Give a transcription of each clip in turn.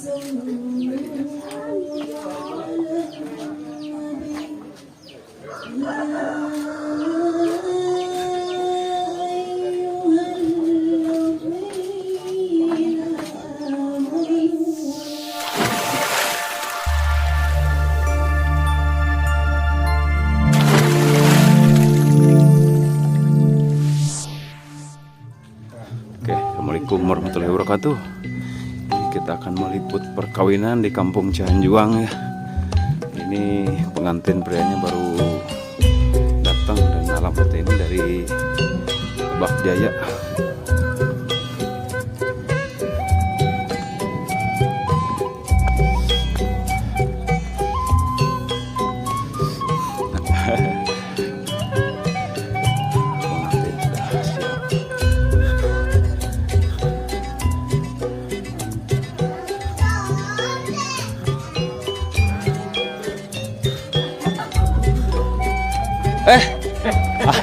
Oke, assalamualaikum warahmatullahi wabarakatuh. Ini kita akan meliput perkawinan di Kampung Cihanjuang ya. Ini pengantin prianya baru datang dan alamatnya ini dari Lebak Jaya. Pengantin sudah siap. Eh,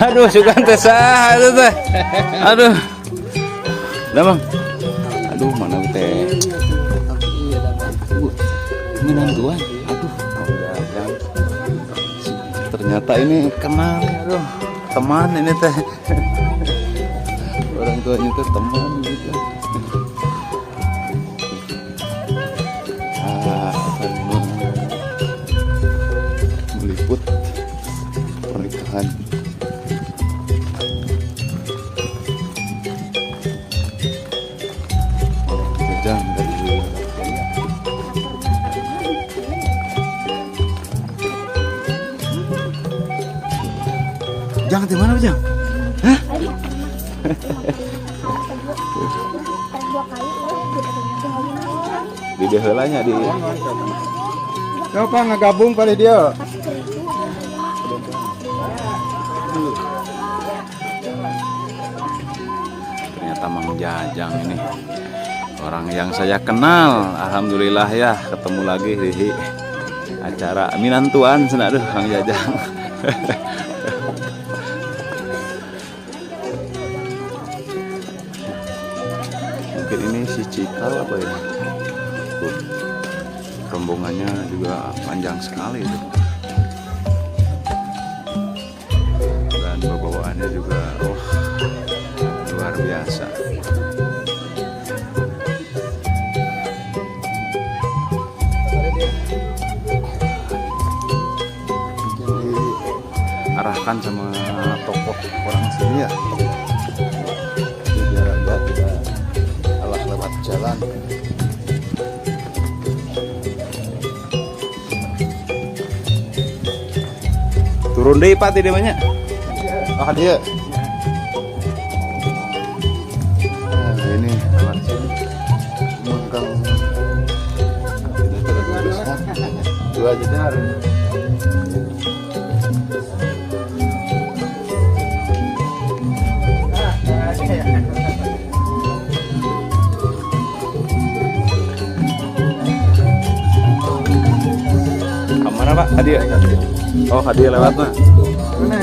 aduh, sugan teh saha itu teh. Aduh. Udah, Bang. Aduh, mana teh? Minantuan. Aduh, jangan. Ternyata ini kenal, aduh. Teman ini teh. Orang tuanya teh teman gitu. Ah, akan meliput pernikahan. Jajang dari Jaya. Jang di mana, Jang? Hah? Di heula nya di Coba ngagabung pada dia. Ternyata Mang Jajang ini orang yang saya kenal. Alhamdulillah ya, ketemu lagi di acara minantuan cenah, aduh, Kang Jajang. Mungkin ini si Cikal apa ya? Tuh, rombongannya juga panjang sekali itu. Dan bawaannya juga, wah, luar biasa. Mungkin Arahkan sama tokoh orang sini ya. Jadi biar agak tidak alah lewat jalan. Turun deh, Pak, tidak banyak. Ah, dia. Nah, ini lewat sini. Mengkang. Ini terus dua jedar. Kemana, Pak? Hadiah. Oh, hadiah lewat mah. Mana?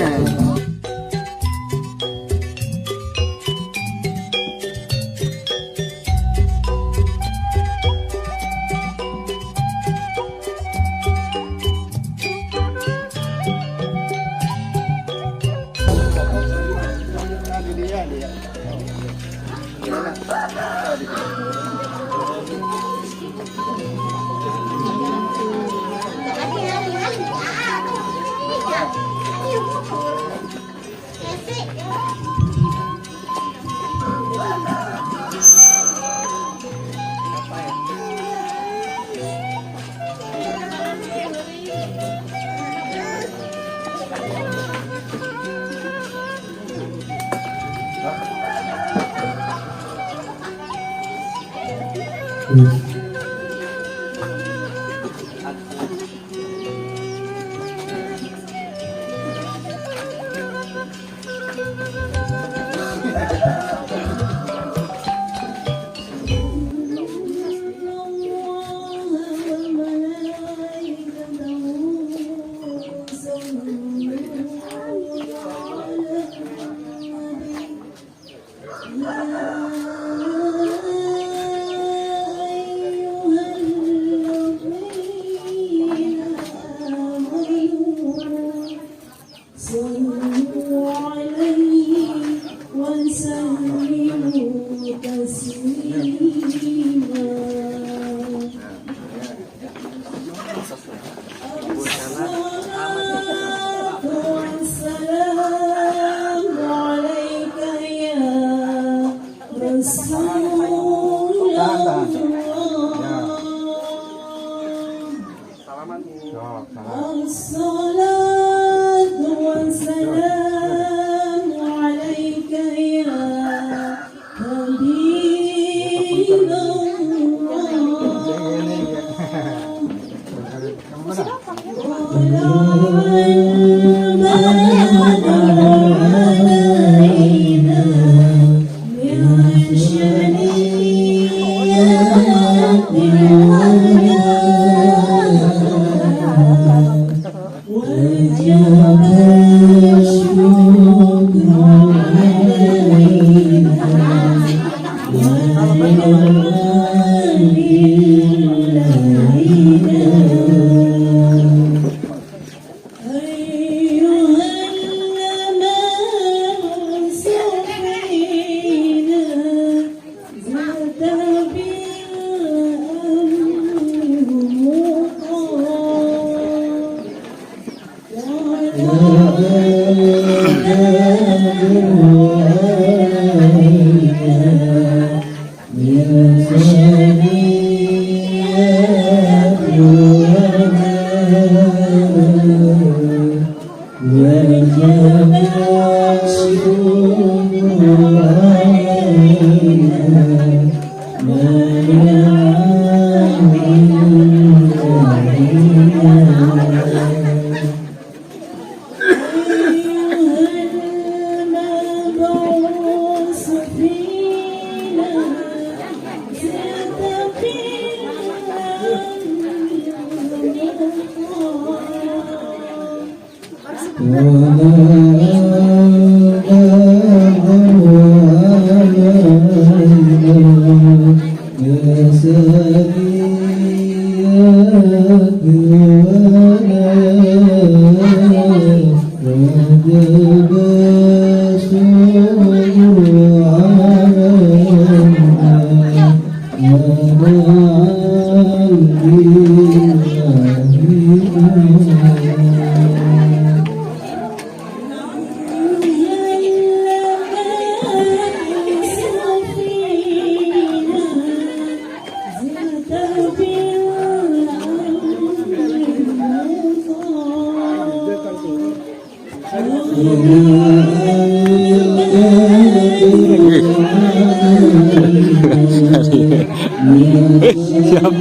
Siap.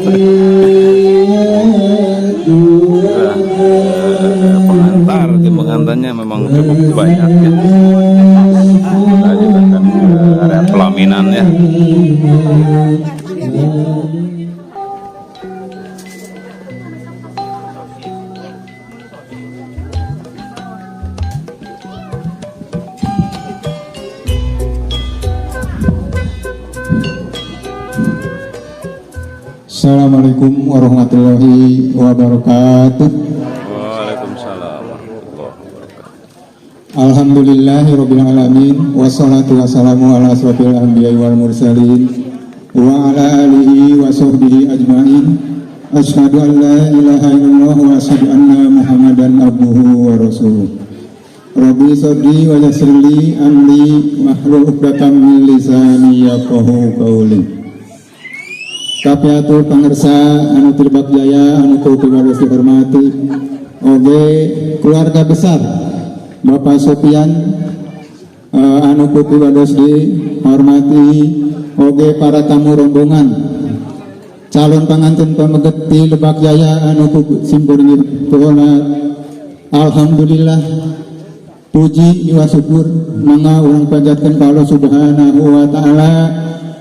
Nah, pengantar, tim pengantarnya memang cukup banyak ya. Kita juga akan ke area pelaminan ya. Assalamualaikum warahmatullahi wabarakatuh. Waalaikumsalam warahmatullahi wabarakatuh. Alhamdulillahirabbil alamin, wassalatu wassalamu ala asrofil anbiya'i wal mursalin wa ala alihi wa sahbihi ajmain. Asyhadu an la ilaha illallah wa asyhadu anna Muhammadan abduhu wa rasuluh. Rabbi sadri wa yassir li amri wahlul 'uqdatam min lisani yafqahu qawli. Kapihatur pangersa anu ti Lebak Jaya anu ku piwartos dihormati, oge keluarga besar Bapak Sopian anu ku piwartos dihormati, oge para tamu rombongan calon pengantin pameget di Lebak Jaya anu ku simkuring dihormat. Alhamdulillah, puji miwah syukur mangga urang panjatkeun ka Allah Subhanahu wa taala,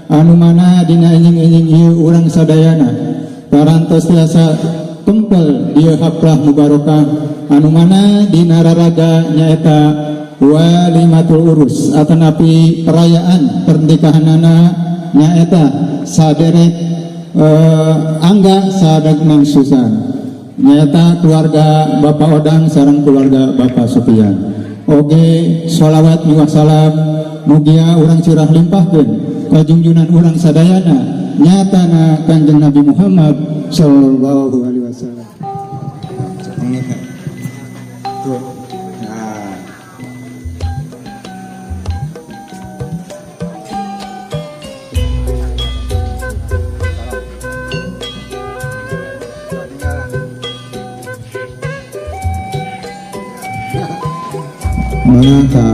anu mana dina enjing-enjing ieu urang sadayana parantos tiasa kempel di haflah mubarakah, anu mana dina raraga nyaeta walimatul urus atanapi perayaan pernikahanana, nyaeta saderek Angga sareng Neng Susan, nyaeta keluarga Bapak Odang sareng keluarga Bapak Sopian. Oge sholawat miwah salam mugia urang curah limpahkeun ka junjunan urang sadayana, nyatana Kanjeng Nabi Muhammad sallallahu alaihi wasallam. Tuh. Nah. Mana ka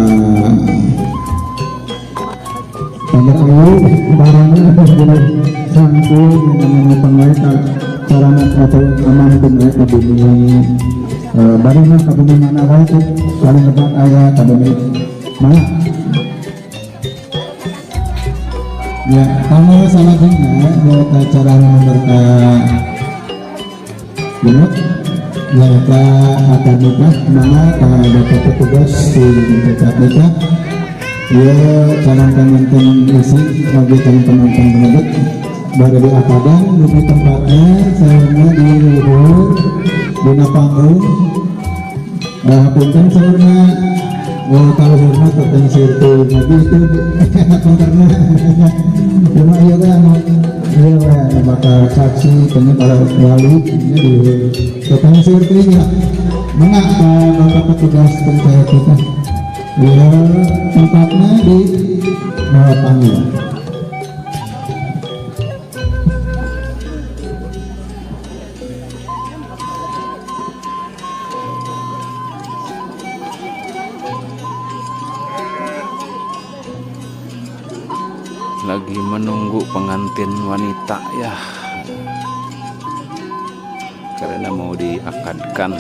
Kamar ayu barangnya atas jenis sangku yang namanya panggai ka sarana atau aman pun ka bumi. Bari mah ka bumi mana wae tuh paling lebat aya ka bumi mana. Ya, kamu salajengna buat acara nu genep nyaeta akad nikah, mana ka bapak petugas di tempat nikah ya, calon pengantin istri bagi calon pengantin menyebut baru di akadan di tempatnya saurna di luhur dina panggung. Punten saurna, oh kalau saurna tentang sirtu nabi itu karena cuma iya kan iya anu bakal saksi kayaknya kalau wali ini di tentang sirtu ya mana ka bapak petugas pencari kita ya, tempatnya di bawah panggung. Lagi menunggu pengantin wanita ya, karena mau diakadkan.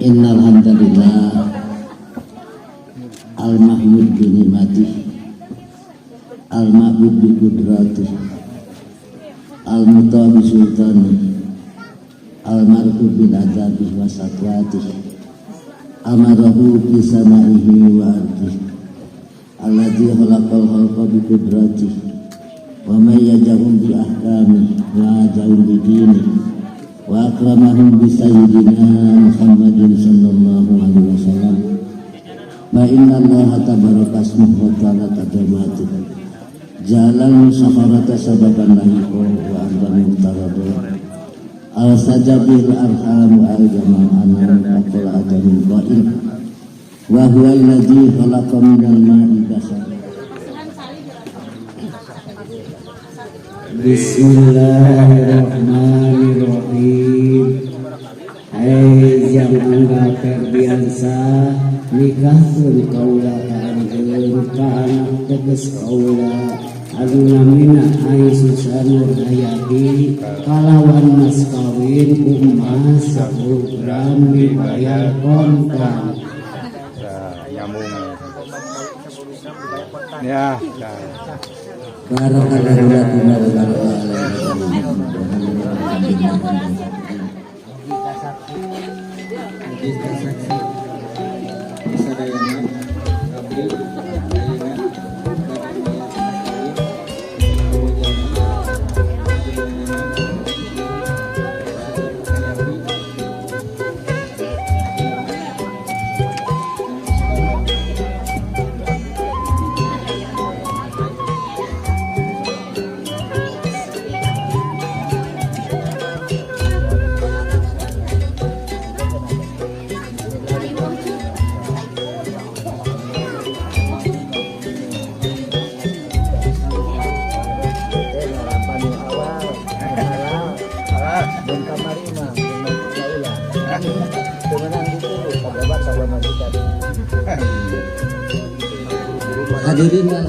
Innal hamdalillah al-mahmud bi ni'matih al-ma'bud bi qudratih al-muta bi sultanih al-marhub bil adabih wa satwatih amarahu bi samaihi wa ardih alladzi khalaqal khalqa bi qudratih wa mayyazahum bi ahkamih wa ajahum bi dinih wa akramahum bi sayyidina Muhammadin sallallahu alaihi wasallam. Fa inna Allaha tabaraka asmuhu wa ta'ala tadamatu jalal musakharata sababan lahiqo wa anta muqtarado al sajabil arham al jama'ana aqal adamin qa'il wa huwa alladhi khalaqa minal ma'i basara. Bismillahirrahmanirrahim. Hai jang Angga Ferdiansyah nikahkeun kaula ka anjeun ka anak teges kaula anu namina Ai Susan Nurhayati kalawan mas kawin emas 10 gram dibayar kontan. Nyambung ya. Barakallahu lakum wa baraka. Hadirin wal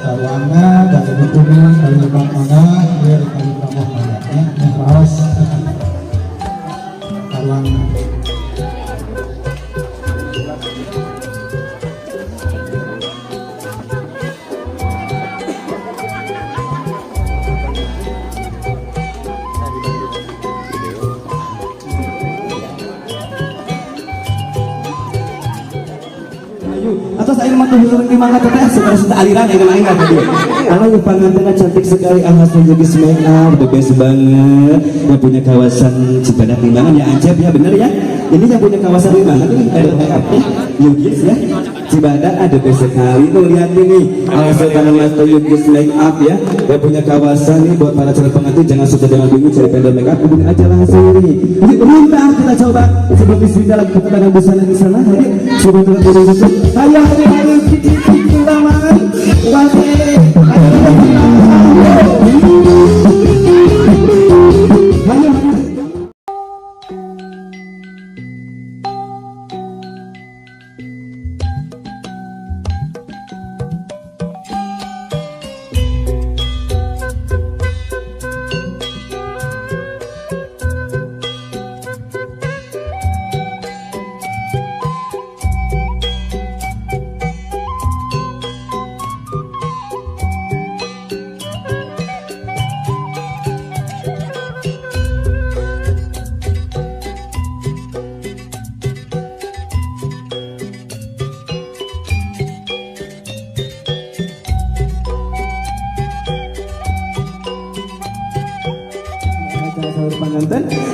Kalau dari dukungan dari Bang Mangga, biar kami kamu mangga ya, raos taruangna. Atas air mata hujan di mangga teteh sebenarnya aliran air mangga tadi. Kalau pengantinnya cantik sekali, alhasil jadi make up, the best banget. Yang punya kawasan Cibadak Limbangan ya Acep ya bener ya. Ini yang punya kawasan Limbangan ini ada make up ya, Yugis ya. Cibadak ada best sekali tuh lihat ini. Alhasil karena Master Yugis make up ya. Yang punya kawasan nih buat para calon pengantin jangan susah jangan bingung cari vendor make up, hubungi aja langsung ini. Ini bentar kita coba sebelum istrinya lagi keterangan busana di sana. Jadi sebelum terlebih dahulu. Ayo ayo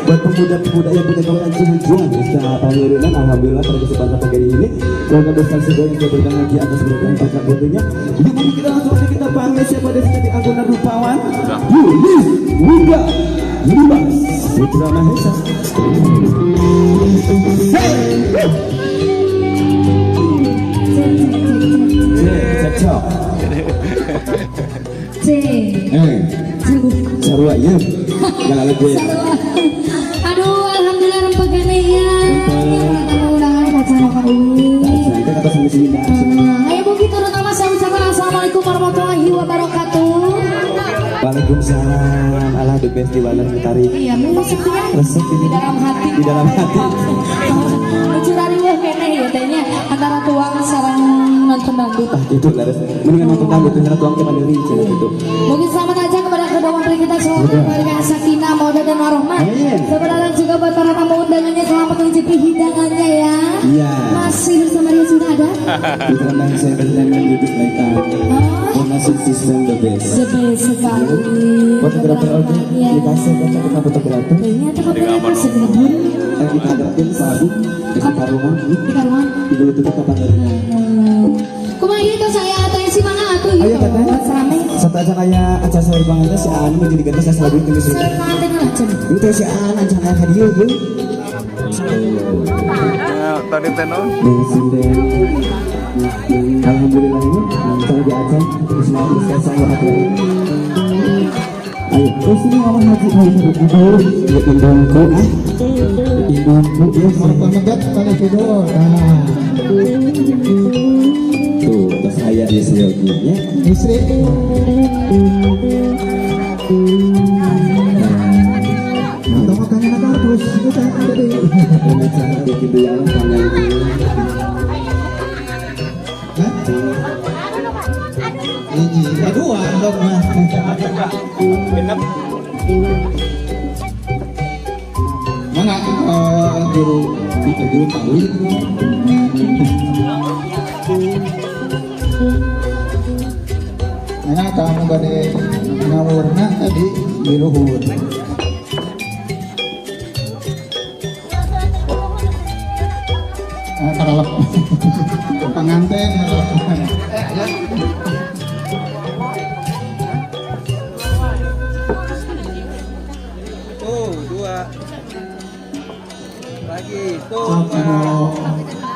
buat pemuda-pemuda yang punya kawasan Cihanjuang bisa pangirinan, alhamdulillah pada kesempatan pagi ini keluarga besar sedang yang diberikan lagi atas pernikahan putra putrinya. Yuk kita langsung aja kita panggil siapa dari sini anggota Rupawan Yulis Wida Libas Putra Mahesa. Cek cek sarua ya. Aduh, alhamdulillah rempegane ya. Undangan pacaran Pak Uwi. Ayo Bu terutama saya ucapkan assalamualaikum warahmatullahi wabarakatuh. Waalaikumsalam. Allah the best di walan tari. Iya, musiknya resep ini di dalam hati. Di dalam hati. Lucu dari weh kene ya tehnya antara tuang sarang nonton dangdut. Ah, itu laris. Mendingan nonton dangdut antara tuang ke mandiri cenah gitu. Mungkin selamat aja kepada kedua mempelai kita semoga keluarga yang sakinah, mawaddah dan warahmah. Sebenarnya juga buat para tamu undangannya selamat mencicipi hidangannya ya. Iya. Masih bersama dia sudah ada. Putra Mahesa Entertainment YouTube Makeup. Masuk sistem the best. The best sekali. Fotografer oke. Dikasih ke fotografer. Kayaknya fotografer sebenarnya. Kita hadapin sabu di karungan. Di karungan. Di bulu tutup kapan dari. Kumaha ieu teh saya atensi mana atuh Ayo teteh. Rame. Satu aja kayak acara sahur banget si Anu menjadi ganti saya selalu itu sih. Sahur pengantin lah cenah. Itu si Anu acara hadiah bu. Tadi teno. Alhamdulillah ini kalau di Aceh Ismail saya hati. Ayo, terus ini ngomong haji ya indungku ah. Indungku ya orang penmegat kali kedua. Nah. Tuh, terus saya di seyoginya. Istri. Kita tadi. Ini cantik gitu ya panggil. Hah? Hiji, dua dong mah. Genep. Mana guru guru kawin? Mana kamu bade ngawurna tadi di luhur. Karelep. Pengantin karelep. Ya. Tuh, dua. Lagi, tuh. Sok anu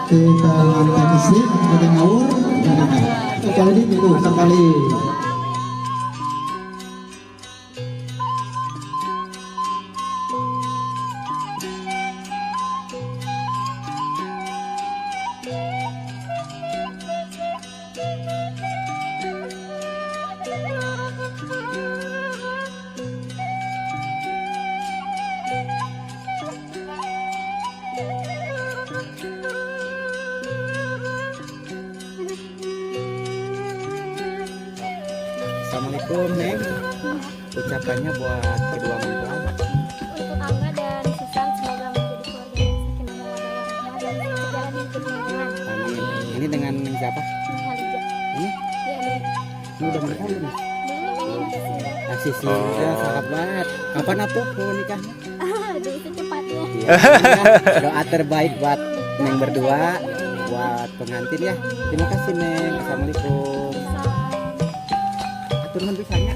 ti pengantin istri bade ngawur. Nah, sekali di gitu sekali. Assalamualaikum Neng. Ucapannya buat kedua mempelai. Untuk Angga dan Susan, semoga menjadi keluarga yang sakinah mawaddah warahmah dan sejalan di kehidupan. Amin. Ini dengan siapa? Khalija. Ini? Ya, ini. Ini udah menikah belum? Belum, ini masih single. Masih single, sahabat. Kapan atuh mau nikahnya? Jadi secepatnya. Iya, doa terbaik buat Neng berdua, buat pengantin ya. Terima kasih Neng. Assalamualaikum. Salam. Atur nuhun pisan nya.